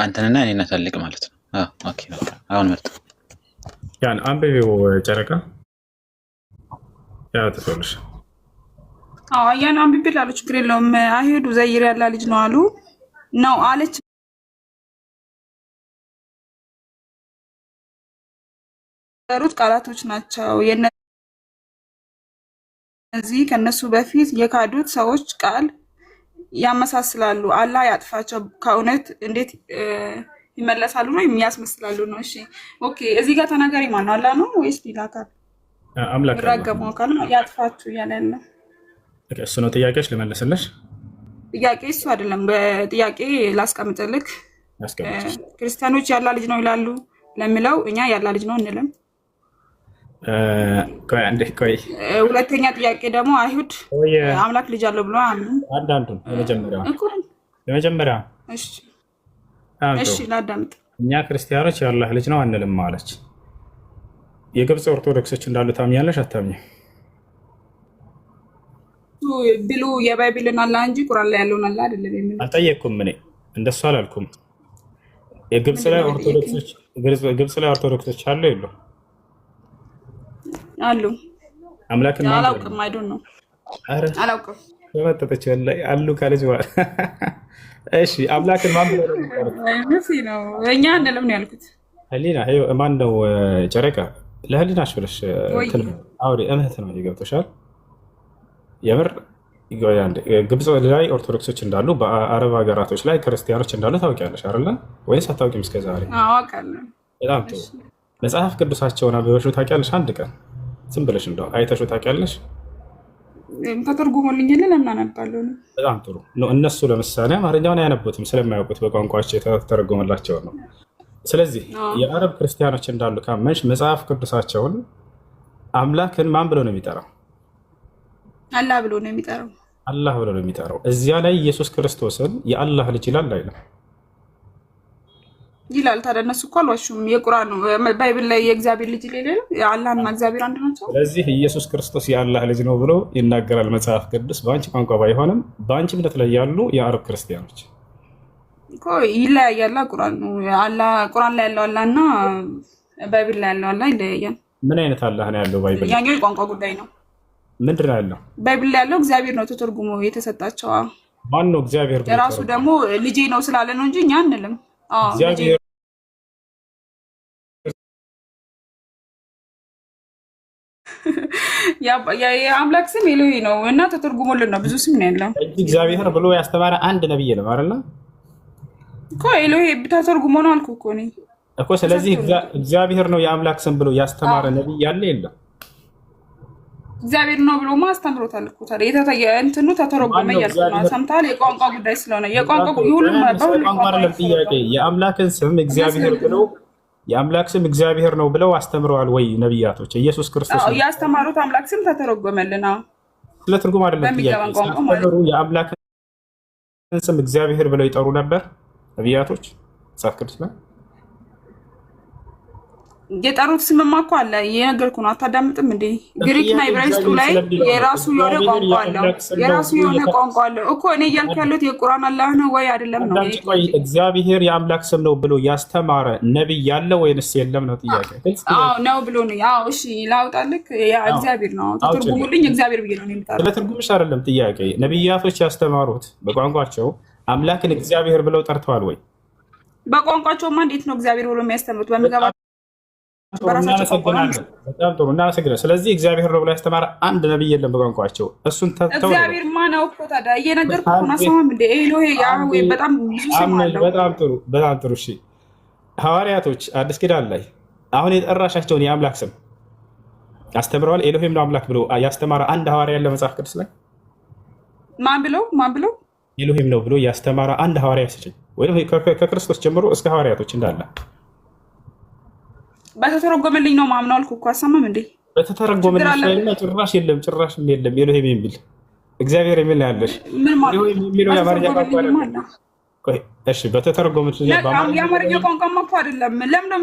አንተንና እኔና ትልቅ ማለት ነው። Okay በቃ አሁን ምርጥ ያን አንብቢው ጨረቃ ያ ትፈልሽ። አዎ ያን አንብቤ ላሉ ችግር የለውም። አይሁድ ኡዘይር ያላ ልጅ ነው አሉ ነው አለች። የሚጠሩት ቃላቶች ናቸው። የነዚህ ከነሱ በፊት የካዱት ሰዎች ቃል ያመሳስላሉ። አላህ ያጥፋቸው። ከእውነት እንዴት ይመለሳሉ ነው የሚያስመስላሉ ነው። እሺ okay። እዚህ ጋር ተናጋሪ ማን ነው? አላህ ነው ወይስ ሌላ አካል? አምላክ አላህ የሚራገመው አካል ነው ያጥፋችሁ እያለ ያለ። እሱ ነው። ጥያቄዎች ልመልስልሽ። ጥያቄ እሱ አይደለም። በጥያቄ ላስቀምጥልክ። ያስቀምጥሽ። ክርስቲያኖች ያላ ልጅ ነው ይላሉ ለሚለው እኛ ያላ ልጅ ነው እንልም። ቆይ አንዴ ቆይ። ሁለተኛ ጥያቄ ደግሞ አይሁድ ቆይ አምላክ ልጅ አለው ብሎ አያምኑም አንዳንዱን የመጀመሪያውን እኮ። የመጀመሪያ እሺ። በጣም እሺ ጥሩ። ላዳምጥ። እኛ ክርስቲያኖች የአላህ ልጅ ነው አንልም አለች። የግብፅ ኦርቶዶክሶች እንዳሉ ታምኛለሽ አታምኝም? ብሉ የ Bible ን አላህ እንጂ ቁርአን ላይ ያለውን አላህ አይደለም የሚሉት። አልጠየቅኩም። እኔ እንደሱ አላልኩም። የግብፅ ምንድን ላይ ነው የጠየቀኝ? ኦርቶዶክሶች ግብፅ ላይ ኦርቶዶክሶች አሉ የሉ? አሉ። አምላክን ማን ብለው አላውቅም። I don't know። ኧረ አላውቅም። ተመጠጠች ወላሂ አሉ ካለች በኋላ እሺ፣ አምላክን ማን ብለው ነው የሚጠሩት? መሲ ነው እኛ አንልም ነው ያልኩት። ህሊና ማን ነው? ጨረቃ ለህሊናሽ ብለሽ ወይ እንትን አውሪ። እምነት ነው ይገብቶሻል። የምር ግብፅ ላይ ኦርቶዶክሶች እንዳሉ በአረብ ሀገራቶች ላይ ክርስቲያኖች እንዳሉ ታውቂያለሽ አይደለ? ወይስ አታውቂም እስከ ዛሬ? አውቃለሁ። በጣም ጥሩ። እሺ። መጽሐፍ ቅዱሳቸውን አንብበሽው ታውቂያለሽ? አንድ ቀን ዝም ብለሽ እንደው አይተሽው ታውቂያለሽ? ተተርጉሞልኝ የለ ለምን አነባለሁ ነው። በጣም ጥሩ ነው። እነሱ ለምሳሌ አማርኛውን አያነቡትም ስለማያውቁት በቋንቋቸው የተተረጎመላቸውን ነው። ስለዚህ የአረብ ክርስቲያኖች እንዳሉ ካመንሽ መጽሐፍ ቅዱሳቸውን አምላክን ማን ብሎ ነው የሚጠራው? አላህ ብሎ ነው የሚጠራው። አላህ ብሎ ነው የሚጠራው። እዚያ ላይ ኢየሱስ ክርስቶስን የአላህ ልጅ ይላል አይልም? ይላል። ታዲያ እነሱ እኮ አልዋሹም። የቁርአን Bible ላይ የእግዚአብሔር ልጅ ሌለ አላህና እግዚአብሔር አንድ ናቸው። ስለዚህ ኢየሱስ ክርስቶስ የአላህ ልጅ ነው ብሎ ይናገራል መጽሐፍ ቅዱስ። በአንቺ ቋንቋ ባይሆንም በአንቺ እምነት ላይ ያሉ የአረብ ክርስቲያኖች እኮ ይለያያል። ቁርአን አላህ ቁርአን ላይ ያለው አላህ እና Bible ላይ ያለው አላህ ይለያያል። ምን አይነት አላህ ነው ያለው Bible ላይ? ያኛው የቋንቋ ጉዳይ ነው። ምንድን ነው ያለው? Bible ላይ ያለው እግዚአብሔር ነው ተተርጉሞ የተሰጣቸው። አዎ። ማን ነው እግዚአብሔር ብሎ የራሱ የተረጎመው? ደግሞ ልጄ ነው ስላለ ነው እንጂ እኛ አንልም። አዎ ልጄ እግዚአብሔር የአምላክ ስም ኤሎሄ ነው እና ተተርጉሞልን ነው። ብዙ ስም ነው ያለው እንጂ እግዚአብሔር ብሎ ያስተማረ አንድ ነብይ የለም አይደለ እኮ። ኤሎሄ ተተርጉሞ ነው አልኩህ እኮ እኔ። እኮ። ስለዚህ ተሰጥቶናል። እግዚአብሔር ነው የአምላክ ስም ብሎ ያስተማረ ነብይ ያለ የለም። እግዚአብሔር ነው ብሎማ አስተምሮታል እኮ። ታዲያ እንትኑ ተተረጎመ ማነው እያልኩ ነው። እግዚአብሔር? ሰምተሃል? የቋንቋ ጉዳይ ስለሆነ የቋንቋ ሁሉም ስለ በሁሉም ቋንቋ ቋንቋ አይደለም ጥያቄ። የተተረጎመ የአምላክን ስም እና እግዚአብሔር ስለምንድን ብለው የአምላክ ስም እግዚአብሔር ነው ብለው አስተምረዋል ወይ ነቢያቶች? ኢየሱስ ክርስቶስ ነው። ያስተማሩት አምላክ ስም ተተረጎመልን። አዎ ስለ ትርጉም አይደለም ጥያቄ። በሚገባን ቋንቋ ማለት ሲያስተምሩ የአምላክን ስም እግዚአብሔር ብለው ይጠሩ ነበር ነቢያቶች መጽሐፍ ቅዱስ ላይ? የጠሩት ስምማ እኮ አለ። የነገርኩህ ነው። አታዳምጥም እንዴ? ግሪክና ጥያቄ ዕብራይስጡ እግዚአብሔር ላይ ስለሚለው ነው። የራሱ የሆነ እግዚአብሔር ቋንቋ አለው። የአምላክ ስም ነው የራሱ ብሎ የሆነ ቋንቋ አለው እኮ። እኔ እያልኩ ያለሁት የቁርአን አላህ ነው ወይ አይደለም ነው የኔ አዳምጪ፣ ቆይ። ጥያቄ። እግዚአብሔር የአምላክ ስም ነው ብሎ ያስተማረ ነቢይ ያለ ወይንስ የለም ነው ጥያቄ። ግልጽ አዎ ጥያቄ። ነው ብሎ ነው። አዎ እሺ ላውጣልክ። ያ አዎ እግዚአብሔር ነው አውጪልኝ። ተተርጉሙልኝ። እግዚአብሔር ብዬ ነው እኔ ስለ የምጠራው። ትርጉምሽ አይደለም ጥያቄ። ነቢያቶች ያስተማሩት በቋንቋቸው አምላክን እግዚአብሔር ብለው ጠርተዋል ወይ? በቋንቋቸውማ እንዴት ነው እግዚአብሔር ብሎ የሚያስተምሩት? በጣም በሚገባ ጥሩ በራሳቸው ቋንቋ ነው። እናመሰግናለን። በጣም ጥሩ እናመሰግናለን። ስለዚህ እግዚአብሔር ነው ብሎ ያስተማረ አንድ ነቢይ የለም በቋንቋቸው። እሱን ተተው ነው እግዚአብሔር ማነው እኮ ታዲያ እየነገርኩህ እኮ ነው። አንዴ አሰማም እንደ ኤሎሄ አንዴ ያህዌ በጣም ብዙ ስም አመን። አለው። በጣም ጥሩ በጣም ጥሩ። እሺ ሐዋርያቶች አዲስ ኪዳን ላይ አሁን የጠራሻቸውን የአምላክ ስም አስተምረዋል። ኤሎሄም ነው አምላክ ብሎ ያስተማረ አንድ ሐዋርያ ያለ መጽሐፍ ቅዱስ ላይ? ማን ብለው ማን ብለው? ኤሎሄም ነው ብሎ ያስተማረ አንድ ሐዋርያ ስጭኝ፣ ወይም ከክርስቶስ ጀምሮ እስከ ሐዋርያቶች እንዳለ። በተተረጎመልኝ ነው ማምነው አልኩህ እኮ። አሰማም እንዴ? ችግር በተተረጎመልሽ አለበት? ላይማ ጭራሽ የለም፣ ጭራሽም የለም። ኤሎሄም የሚል እግዚአብሔር የሚል ነው ያለሽ። ምን ማለት ኤሎሄም የሚለው የአማርኛ ቋንቋ በተተረጎመልኝማ አይደለም። አለ። ቆይ እሺ፣ በተተረጎመልሽ በአማርኛ የአማርኛ ቋንቋማ እኮ አይደለም። ለምን ነው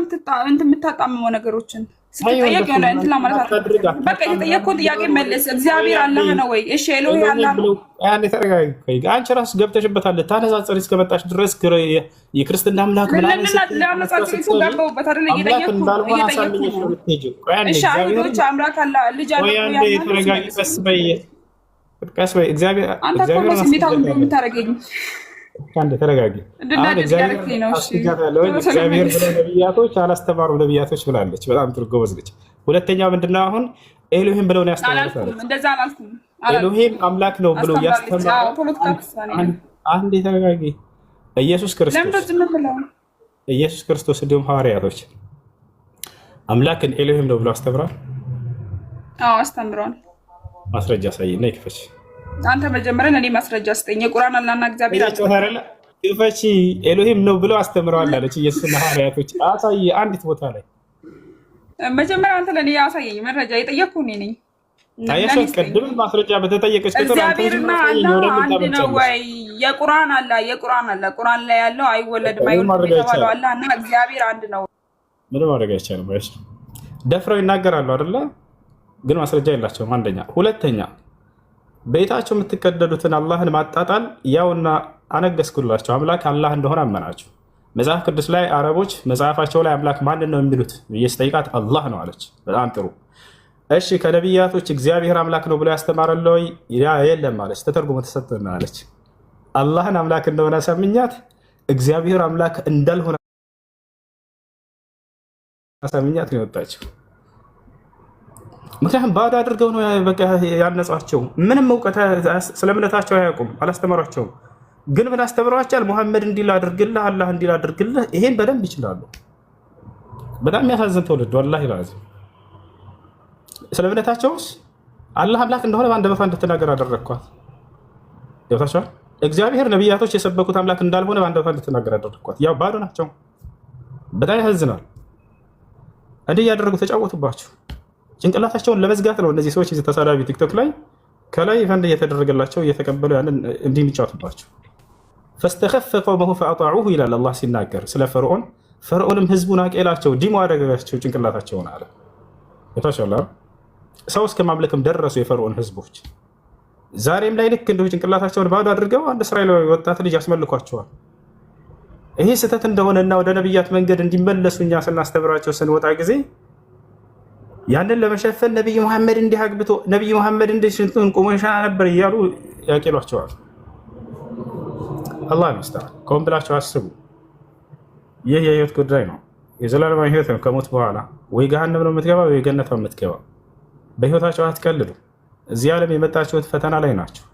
እንትን የምታጣምመው ነገሮችን ስትጠየቅ የሆነ እንትን ለማለት አታድርግ፣ አትሞክር። በቃ የተጠየቅኩህን ጥያቄ መልስ። እግዚአብሔር አላህ ነው ወይ? እሺ ኤሎሄ አላህ ነው። አንዴ ተረጋጊ። ቆይ አንቺ ራስሽ ገብተሽበታል። ታነጻጸሪ እስከመጣሽ ድረስ የክርስትና አምላክ ምናምን ስትይ ለአነጻጽሪ እኮ ገባሁበት አይደለ? አምላክ እየጠየቅኩ ነው እንዳልሆነ እየጠየቅኩ አሳምኜሽ ነው። ነው የምትሄጂው። ቆይ አንዴ እሺ እግዚአብሔር አይሁዶች አምላክ አላ ልጅ አለ ቆይ ብሎ አንዴ ያምናሉ? ተረጋጊ። መልስ። ቀስ በይ ቀስ በይ። እግዚአብሔር አንተ እኮ ነው እግዚአብሔርን ስሜታዊ አስገድዳለሁ። የምታደርገኝ። አንዴ ተረጋጊ። አሁን እንድናደድ እግዚአብሔር እያደረግኝ ነው። እሺ አስጃታለሁ። ቶሎ ቶሎ እግዚአብሔር መልስ። ብለው ነቢያቶች አላስተማሩም ነቢያቶች ብላለች። በጣም ጥሩ ጎበዝ ነች። ሁለተኛ ምንድነው አሁን ኤሎሂም ብለው ነው ያስተማሩት አላልኩም፣ አለች። እንደዛ አላልኩም አላልኩም። ኤሎሂም አምላክ ነው ብሎ አስተምራለች። ያስተማረ አዎ ፖለቲካ ውሳኔ ነው። አንዴ ተረጋጊ። ኢየሱስ ለምን ክርስቶስ ዝም ብለው ኢየሱስ ክርስቶስ እንዲሁም ሐዋርያቶች አምላክን ኤሎሂም ነው ብሎ አስተምሯል። አዎ አስተምረዋል። ማስረጃ አሳይና ይክፈች። አንተ መጀመሪያ ለእኔ ማስረጃ ስጠኝ። የቁርአን አላህና እግዚአብሔር አንድ ጨዋታ አይደለ? ክፈቺ። ኤሎሂም ነው ብለው አስተምረዋል አለች ኢየሱስና ሐዋርያቶች። አሳይ አንዲት ቦታ ላይ መጀመሪያ አንተ ለእኔ አሳየኝ መረጃ። የጠየቅኩህ እኔ ነኝ። ለእኔ አያሻት። ስጠኝ። ቅድም ማስረጃ በተጠየቀች ቁጥር አንተ እግዚአብሔርና መጀመሪያ አሳየኝ አላህ ወደሚል አንድ ነው ታመጫለሽ። ወይ? የቁርአን አላህ የቁርአን አላህ ቁርአን ላይ ያለው አይወለድም ምንም አይወልድም ማድረግ የተባለው አይቻልም። አላህ እና እግዚአብሔር አንድ ነው። ምንም ማድረግ አይቻልም። አይሽ ደፍረው ይናገራሉ አይደለ? ግን ማስረጃ የላቸውም። አንደኛ። ሁለተኛ ቤታቸው የምትቀደዱትን አላህን ማጣጣል ያውና አነገስኩላቸው አምላክ አላህ እንደሆነ አመናቸው። መጽሐፍ ቅዱስ ላይ አረቦች መጽሐፋቸው ላይ አምላክ ማንን ነው የሚሉት ብዬ ስጠይቃት አላህ ነው አለች። በጣም ጥሩ። እሺ ከነቢያቶች እግዚአብሔር አምላክ ነው ብሎ ያስተማረለ ወይ? ያ የለም አለች። ተተርጉሞ ተሰጥቶና አለች። አላህን አምላክ እንደሆነ አሳምኛት፣ እግዚአብሔር አምላክ እንዳልሆነ አሳምኛት ነው የወጣችው። ምክንያቱም ባዶ አድርገው ነው በቃ ያነጿቸው። ምንም እውቀት ስለ እምነታቸው አያውቁም፣ አላስተማሯቸውም። ግን ምን አስተምረዋቸዋል? ሙሐመድ እንዲል አድርግልህ፣ አላህ እንዲል አድርግልህ። ይሄን በደንብ ይችላሉ። በጣም የሚያሳዝን ትውልድ ወላሂ ላዚም። ስለ እምነታቸውስ አላህ አምላክ እንደሆነ በአንደበቷ እንድትናገር አደረግኳት። ገብታችኋል? እግዚአብሔር ነቢያቶች የሰበኩት አምላክ እንዳልሆነ በአንደበቷ እንድትናገር አደረግኳት። ያው ባዶ ናቸው። በጣም ያሳዝናል። እንዲህ እያደረጉ ተጫወቱባቸው። ጭንቅላታቸውን ለመዝጋት ነው እነዚህ ሰዎች ተሳዳቢ ቲክቶክ ላይ ከላይ ፈንድ እየተደረገላቸው እየተቀበሉ ያንን እንዲህ የሚጫወቱባቸው። فاستخف قومه فأطاعوه ይላል አላህ ሲናገር ስለ ፈርዖን። ፈርዖንም ህዝቡን አቄላቸው፣ ዲሞ አደረጋቸው ጭንቅላታቸውን አለ። ገብታችኋል? ሰው እስከ ማምለክም ደረሱ የፈርዖን ህዝቦች። ዛሬም ላይ ልክ እንዲሁ ጭንቅላታቸውን ባዶ አድርገው አንድ እስራኤላዊ ወጣት ልጅ ያስመልኳቸዋል። ይሄ ስህተት እንደሆነና ወደ ነቢያት መንገድ እንዲመለሱ እኛ ስናስተምራቸው ስንወጣ ጊዜ ያንን ለመሸፈን ነቢይ መሐመድ እንዲህ አግብቶ፣ ነቢይ መሐመድ እንዲህ ሽንቱን ቆሞ ይሸና ነበር እያሉ ያቄሏቸዋል። አላህ ይመስገን። ቆም ብላችሁ አስቡ። ይህ የህይወት ጉዳይ ነው። የዘላለማዊ ህይወት ነው። ከሞት በኋላ ወይ ገሃነም ነው የምትገባ ወይ ገነት ነው የምትገባ። በህይወታቸው አትቀልዱ። እዚህ ዓለም የመጣችሁት ፈተና ላይ ናቸው።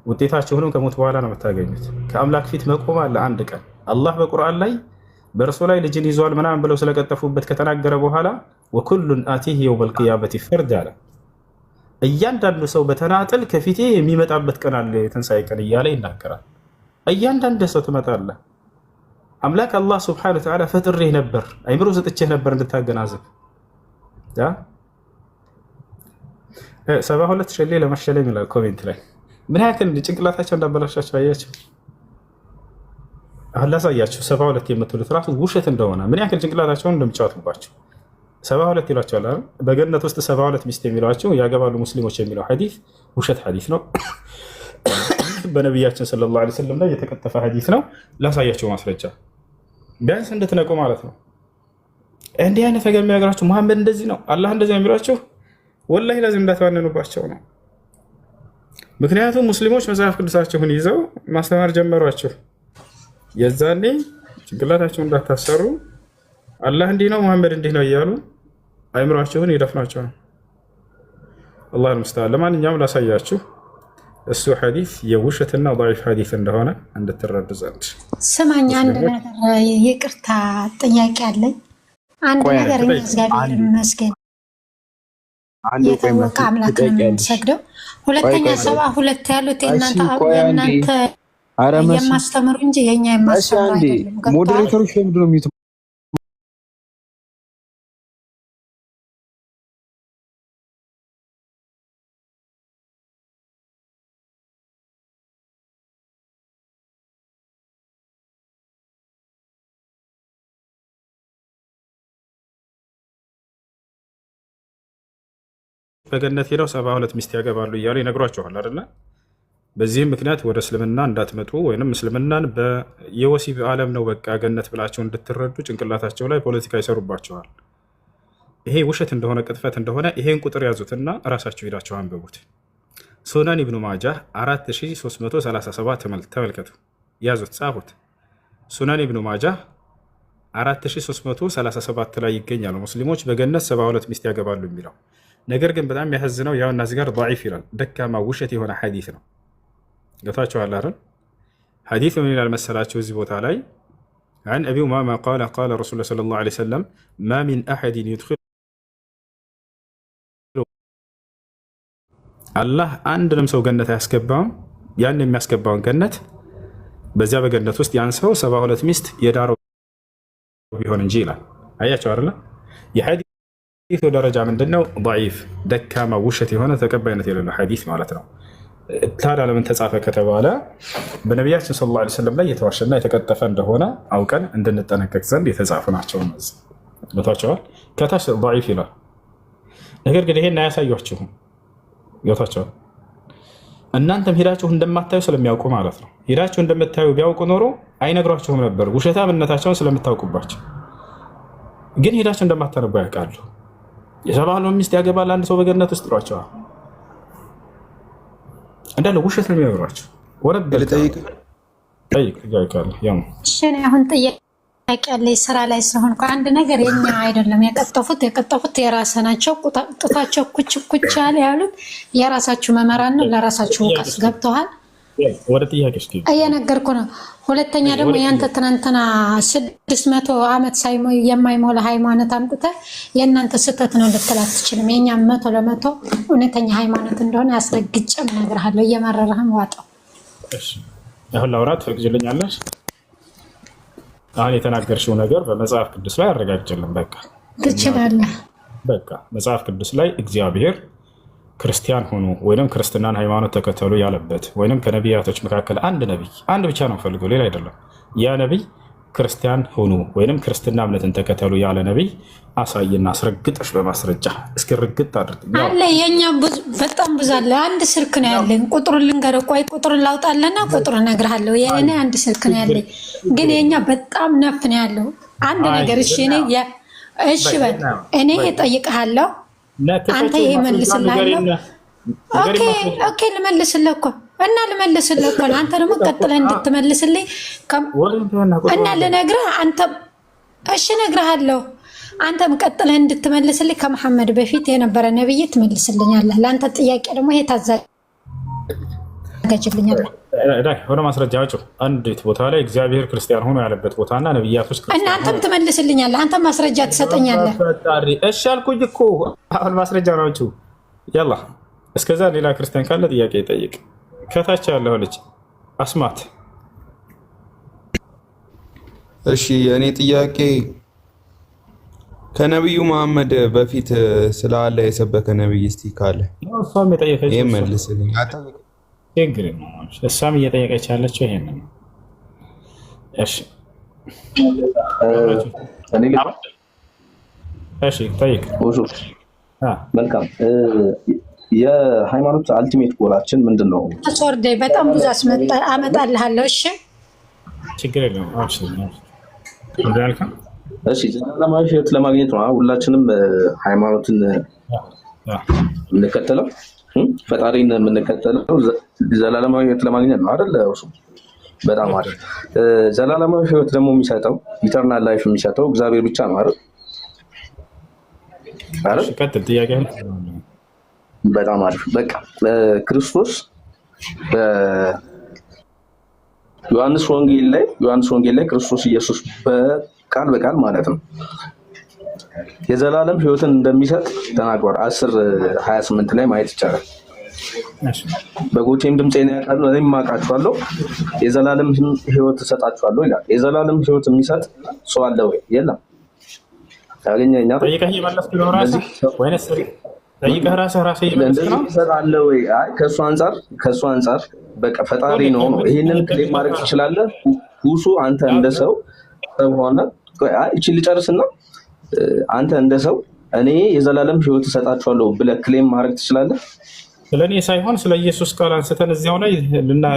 ውጤታችሁንም ከሞት በኋላ ነው የምታገኙት። ከአምላክ ፊት መቆም አለ አንድ ቀን። አላህ በቁርአን ላይ በእርሱ ላይ ልጅን ይዟል ምናምን ብለው ስለቀጠፉበት ከተናገረ በኋላ وكل آتيه يوم القيامة فردا አለ። እያንዳንዱ ሰው በተናጥል ከፊቴ የሚመጣበት ቀን አለ፣ የትንሣኤ ቀን እያለ ይናገራል። እያንዳንዱ ሰው ትመጣለህ። አምላክ አላህ سبحانه وتعالى ፈጥሬህ ነበር፣ አይምሮ ሰጥቼህ ነበር እንድታገናዝብ። 72 ሸሌ ለመሸለም ይላል comment ላይ። ምን ያክል ጭንቅላታቸው እንዳበላሻቸው አያቸው። አሁን ላሳያችሁ 72 የምትሉት ራሱ ውሸት እንደሆነ፣ ምን ያክል ጭንቅላታቸውን እንደሚጫወቱባቸው። 72 ይሏቸዋል አይደል? በገነት ውስጥ 72 ሚስት የሚሏቸው ያገባሉ ሙስሊሞች የሚለው ሐዲስ ውሸት ሐዲስ ነው። በነቢያችን صلى الله عليه وسلم ላይ የተቀጠፈ ሐዲስ ነው። ላሳያቸው ማስረጃ ቢያንስ እንድትነቁ ማለት ነው። እንዲህ አይነት ነገር የሚነግራችሁ መሐመድ እንደዚህ ነው፣ አላህ እንደዚህ ነው የሚሏችሁ ወላሂ لازم እንዳትባንኑባቸው ነው። ምክንያቱም ሙስሊሞች መጽሐፍ ቅዱሳችሁን ይዘው ማስተማር ጀመሯችሁ። የዛኔ ጭንቅላታቸውን እንዳታሰሩ አላህ እንዲህ ነው፣ መሐመድ እንዲህ ነው እያሉ አይምሯችሁን ይደፍኗቸዋል። الله المستعان። ለማንኛውም ላሳያችሁ እሱ ሐዲስ የውሸትና ضعيف ሐዲስ እንደሆነ እንድትረዱ ዘንድ። ስማኝ፣ አንድ ሙስሊሞች ነገር ይቅርታ ጥያቄ አለኝ። አንድ ቆይ ነገር እኛ ትጠይቅ። እግዚአብሔር አንዴ ይመስገን አንዴ ቆይ የታወቀ መሲ አምላክ ነው ትጠይቂያለሽ። የምንሰግደው። ቆይ ሁለተኛ ቆይ ቆይ 72 ያሉት መሲ የእናንተ ቆይ አንዴ። የእናንተ አረ መሲ የማስተምሩ እንጂ የእኛ መሲ የማስተምሩ አንዴ። አይደለም። ገብቶሃል? moderator ኦች ለምንድን ነው mute በገነት ሄደው 72 ሚስት ያገባሉ እያሉ ይነግሯቸዋል አይደለ? በዚህም ምክንያት ወደ እስልምና እንዳትመጡ ወይም እስልምናን የወሲብ ዓለም ነው በቃ ገነት ብላቸው እንድትረዱ ጭንቅላታቸው ላይ ፖለቲካ ይሰሩባቸዋል። ይሄ ውሸት እንደሆነ ቅጥፈት እንደሆነ ይሄን ቁጥር ያዙትና እራሳቸው ሄዳቸው አንብቡት። ሱነን ኢብኑ ማጃህ 4337 ተመልከቱ። ያዙት፣ ጻፉት። ሱነን ኢብኑ ማጃህ 4337 ላይ ይገኛል። ሙስሊሞች በገነት 72 ሚስት ያገባሉ የሚለው ነገር ግን በጣም የሚያሳዝነው ያው እዚህ ጋር ضعيف ይላል። ደካማ ውሸት የሆነ ሐዲስ ነው። ገብታችኋል አይደል? ሐዲስ ምን ይላል መሰላችሁ? እዚህ ቦታ ላይ عن أبي أمامة قال قال رسول الله صلى الله عليه وسلم ما من أحد يدخل አላህ አንድንም ሰው ገነት አያስገባውም። ያን የሚያስገባውን ገነት በዚያ በገነት ውስጥ ያን ሰው 72 ሚስት የዳረው ቢሆን እንጂ ይላል። አያቸው አይደለ? የሐዲሱ ደረጃ ምንድን ነው? ضعيف ደካማ ውሸት የሆነ ተቀባይነት የሌለው ሐዲስ ማለት ነው። ታዲያ ለምን ተጻፈ ከተባለ በነቢያችን صلى الله عليه وسلم ላይ የተዋሸና የተቀጠፈ እንደሆነ አውቀን እንድንጠነቀቅ ዘንድ የተጻፉ ናቸው። እነዚህ ገብቷቸዋል። ከታች ضعيف ይላል። ነገር ግን ይሄን አያሳያችሁም። ገብቷቸዋል። እናንተም ሄዳችሁ እንደማታዩ ስለሚያውቁ ማለት ነው። ሄዳችሁ እንደምታዩ ቢያውቁ ኖሮ አይነግሯችሁም ነበር፣ ውሸታምነታቸውን ስለምታውቁባቸው። ግን ሄዳችሁ እንደማታነቡ ያውቃሉ። የ72 ሚስት ያገባል አንድ ሰው በገነት ውስጥ ይሏቸዋል። እንዳለ ውሸት ነው የሚነግሯቸው። ወረብ ልጠይቅ። ጠይቅ ጥያቄ ያው እሺ እኔ አሁን ጥያቄ ያለኝ ስራ ላይ ስለሆንኩ አንድ ነገር የኛ አይደለም የቀጠፉት የቀጠፉት የራሰ ናቸው። ጡታቸው ኩች ኩች ያለ ያሉት የራሳችሁ መምህራን ነው። ለራሳችሁ እውቀት ገብተዋል። ወደ ጥያቄ እስኪ እየነገርኩ ነው። ሁለተኛ ደግሞ ያንተ ትናንትና 600 ዓመት የማይሞላ ሃይማኖት አምጥተህ የእናንተ ስህተት ነው ልትል አትችልም። የእኛ 100% እውነተኛ ሃይማኖት እንደሆነ አስረግጬም እነግርሃለሁ። እየመረረህም ዋጠው። እሺ፣ አሁን ላውራ ትፈቅጂልኛለሽ? አሁን የተናገርሽው ነገር በመጽሐፍ ቅዱስ ላይ አረጋግጭልን። በቃ ትችላለህ። በቃ መጽሐፍ ቅዱስ ላይ እግዚአብሔር ክርስቲያን ሁኑ ወይም ክርስትናን ሃይማኖት ተከተሉ ያለበት ወይም ከነቢያቶች መካከል አንድ ነቢይ፣ አንድ ብቻ ነው ፈልገው ሌላ አይደለም። ያ ነቢይ ክርስቲያን ሁኑ ወይም ክርስትና እምነትን ተከተሉ ያለ ነቢይ አሳይና አስረግጠሽ በማስረጃ እስኪ ርግጥ አድርግ። አለ የኛ በጣም ብዙ አለ። አንድ ስልክ ነው ያለኝ። ቁጥሩን ልንገርህ፣ ቆይ ቁጥሩን ላውጣለና ቁጥሩን እነግርሃለሁ። የእኔ አንድ ስልክ ነው ያለኝ፣ ግን የኛ በጣም ነፍ ነው ያለው። አንድ ነገር እሺ፣ እኔ እሺ በል እኔ እጠይቅሃለሁ፣ አንተ ይሄ መልስልሃለሁ። Okay okay፣ ልመልስልህ እኮ እና ልመልስልህ እኮ ነው። አንተ ደግሞ ቀጥለህ እንድትመልስልኝ እና ልነግርህ አንተ እሺ እነግርሃለሁ። አንተም ቀጥለህ እንድትመልስልኝ ከመሐመድ በፊት የነበረ ነብይ ትመልስልኛለህ። ለአንተ ጥያቄ ደግሞ ይሄ ታዘጋጅልኛለህ። ሆነ ማስረጃ አውጪው። አንዲት ቦታ ላይ እግዚአብሔር ክርስቲያን ሆኖ ያለበት ቦታና ነብያቶች እናንተም ትመልስልኛለህ። አንተም ማስረጃ ትሰጠኛለህ። ፈጣሪ እሺ አልኩኝ እኮ አሁን ማስረጃ ነው አውጪው። يلا እስከዛ ሌላ ክርስቲያን ካለ ጥያቄ ይጠይቅ። ከታች ያለው ልጅ አስማት። እሺ የእኔ ጥያቄ ከነቢዩ መሐመድ በፊት ስለ አላህ የሰበከ ነቢይ እስቲ ካለ እሷም የጠየቀችው ይሄን መልስልኝ። ችግር የለውም። እሷም እየጠየቀች ያለችው ይሄን ነው። እሺ እሺ፣ ጠይቅ። መልካም። የሃይማኖት ultimate goal ኣችን ምንድን ነው? ሶርዴ በጣም ብዙ አመጣልሃለሁ። እሺ ችግር የለውም። እሺ ዘላለማዊ ሕይወት ለማግኘት ነው ሁላችንም ሃይማኖትን የምንከተለው፣ ፈጣሪን የምንከተለው ዘላለማዊ ሕይወት ለማግኘት ነው አይደል? እሱ በጣም አሪፍ። ዘላለማዊ ሕይወት ደግሞ የሚሰጠው eternal life የሚሰጠው እግዚአብሔር ብቻ ነው አይደል? አይደል? ቀጥል ጥያቄ። በጣም አሪፍ። በቃ ክርስቶስ ዮሐንስ ወንጌል ላይ ክርስቶስ ኢየሱስ በቃል በቃል ማለት ነው የዘላለም ሕይወትን እንደሚሰጥ ተናግሯል። 10:28 ላይ ማየት ይቻላል። በጎቼም ድምፄን ያውቃሉ፣ እኔም አውቃቸዋለሁ፣ የዘላለም ሕይወት እሰጣቸዋለሁ ይላል። የዘላለም ሕይወት የሚሰጥ ሰው አለ ወይ? የለም። ያገኘኛ ጠይቀህ እየመለስክ ነው ራስህ ወይንስ ጠይቀህ ራስህ ራስህ እየመለስክ ነው? እንደዚህ አለ ወይ? አይ ከእሱ አንጻር በቃ ፈጣሪ ነው ነው። ይሄንን claim ማድረግ ትችላለህ። ሁሱ አንተ እንደ ሰው ሰው ሆነ፣ አይ እቺ ልጨርስና፣ አንተ እንደ ሰው እኔ የዘላለም ሕይወት እሰጣችኋለሁ ብለህ claim ማድረግ ትችላለህ? ስለ እኔ ሳይሆን ስለ ኢየሱስ ቃል አንስተን እዚያው ላይ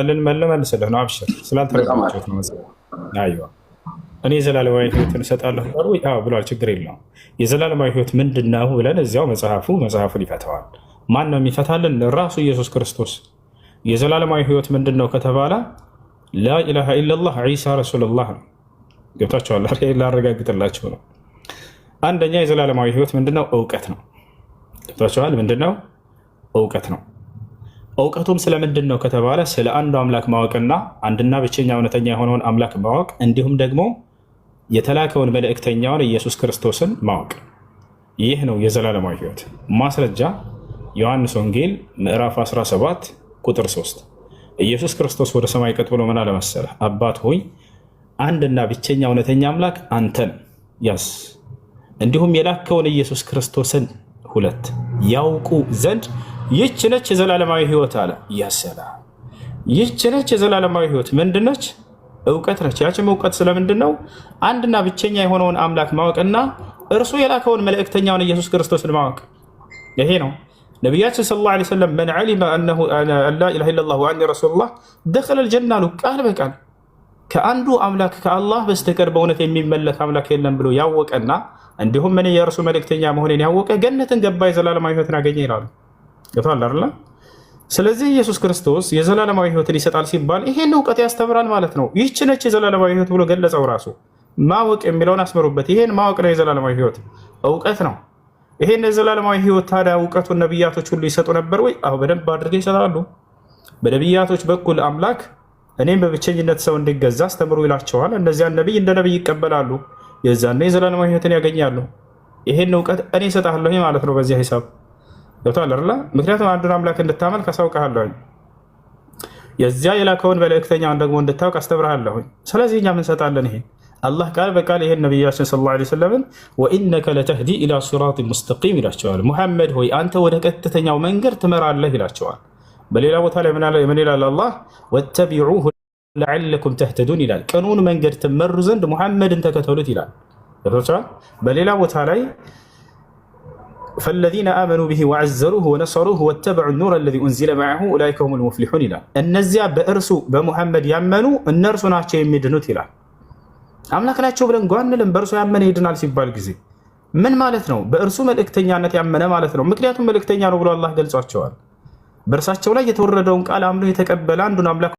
ልመልስልህ ነው። አብሽር፣ ስላልተረዳችሁት ነው። أيوه እኔ የዘላለማዊ ሕይወትን እሰጣለሁ ብሏል። ችግር የለውም። የዘላለማዊ ሕይወት ምንድን ነው ብለን እዚያው መጽሐፉን ይፈተዋል። ማን ነው የሚፈታልን? ራሱ ኢየሱስ ክርስቶስ። የዘላለማዊ ሕይወት ምንድን ነው ከተባለ لا إله إلا الله عيسى رسول الله ነው። ገብታችኋል? ላረጋግጥላችሁ ነው። አንደኛ የዘላለማዊ ህይወት ምንድነው? እውቀት ነው። ገብታችኋል? ምንድነው? እውቀት ነው። እውቀቱም ስለምንድን ነው ከተባለ ስለ አንዱ አምላክ ማወቅና አንድና ብቸኛ እውነተኛ የሆነውን አምላክ ማወቅ እንዲሁም ደግሞ የተላከውን መልእክተኛውን ኢየሱስ ክርስቶስን ማወቅ። ይህ ነው የዘላለማዊ ህይወት። ማስረጃ ዮሐንስ ወንጌል ምዕራፍ 17 ቁጥር 3። ኢየሱስ ክርስቶስ ወደ ሰማይ ቀጥ ብሎ ምን አለ መሰለህ? አባት ሆይ፣ አንድና ብቸኛ እውነተኛ አምላክ አንተን ያስ እንዲሁም የላከውን ኢየሱስ ክርስቶስን ሁለት ያውቁ ዘንድ ይህች ነች የዘላለማዊ ህይወት አለ። ያሰላ ይህች ነች የዘላለማዊ ህይወት ምንድነች? እውቀት ነች። ያችም እውቀት ስለምንድን ነው? አንድና ብቸኛ የሆነውን አምላክ ማወቅና እርሱ የላከውን መልእክተኛውን ኢየሱስ ክርስቶስን ማወቅ። ይሄ ነው። ነቢያችን صلى الله عليه وسلم من علم أنه أن لا إله إلا الله وأني رسول الله دخل الجنة አሉ። ቃል በቃል ከአንዱ አምላክ ከአላህ በስተቀር በእውነት የሚመለክ አምላክ የለም ብሎ ያወቀና እንዲሁም እኔ የእርሱ መልእክተኛ መሆኔን ያወቀ ገነትን ገባ፣ የዘላለማዊ ህይወትን አገኘ ይላሉ። ገብቶሃል አይደለ? ስለዚህ ኢየሱስ ክርስቶስ የዘላለማዊ ህይወትን ይሰጣል ሲባል ይሄን እውቀት ያስተምራል ማለት ነው። ይህች ነች የዘላለማዊ ህይወት ብሎ ገለጸው ራሱ። ማወቅ የሚለውን አስመሩበት። ይሄን ማወቅ ነው የዘላለማዊ ህይወት፣ እውቀት ነው። ይሄን የዘላለማዊ ህይወት ታዲያ እውቀቱን ነቢያቶች ሁሉ ይሰጡ ነበር ወይ? አዎ፣ በደንብ አድርገው ይሰጣሉ። በነቢያቶች በኩል አምላክ እኔም በብቸኝነት ሰው እንዲገዛ አስተምሩ ይላቸዋል። እነዚያን ነቢይ እንደ ነቢይ ይቀበላሉ። የዛኔ የዘላለማዊ ህይወትን ያገኛሉ። ይሄን እውቀት እኔ እሰጥሃለሁ ማለት ነው። በዚያ ሂሳብ ገብቶሃል አይደለ? ምክንያቱም አንዱን አምላክ እንድታመልክ አሳውቅሃለሁኝ፣ የዚያ የላከውን መልእክተኛውን ደግሞ እንድታውቅ አስተምርሃለሁኝ። ስለዚህ እኛም እንሰጣለን። ይሄን አላህ ቃል በቃል ይሄን ነቢያችን صلى الله عليه وسلم ን وإنك لتهدي إلى صراط مستقيم ይላቸዋል። ሙሐመድ ሆይ፣ አንተ ወደ ቀጥተኛው መንገድ ትመራለህ ይላቸዋል። በሌላ ቦታ ላይ ምን ይላል አላህ? واتبعوه لعلكم تهتدون ይላል። ቅኑን መንገድ ትመሩ ዘንድ ሙሐመድን ተከተሉት ይላል። ገብቷችኋል? በሌላ ቦታ ላይ فالذين آمنوا به وعزروه ونصروه واتبعوا النور الذي أنزل معه أولئك هم المفلحون ይላል። እነዚያ በእርሱ በሙሐመድ ያመኑ እነርሱ ናቸው የሚድኑት ይላል። አምላክ ናቸው ብለን ጓንልም። በእርሱ ያመነ ይድናል ሲባል ጊዜ ምን ማለት ነው? በእርሱ መልእክተኛነት ያመነ ማለት ነው። ምክንያቱም መልእክተኛ ነው ብሎ አላህ ገልጿቸዋል። በእርሳቸው ላይ የተወረደውን ቃል አምኖ የተቀበለ አንዱን አምላክ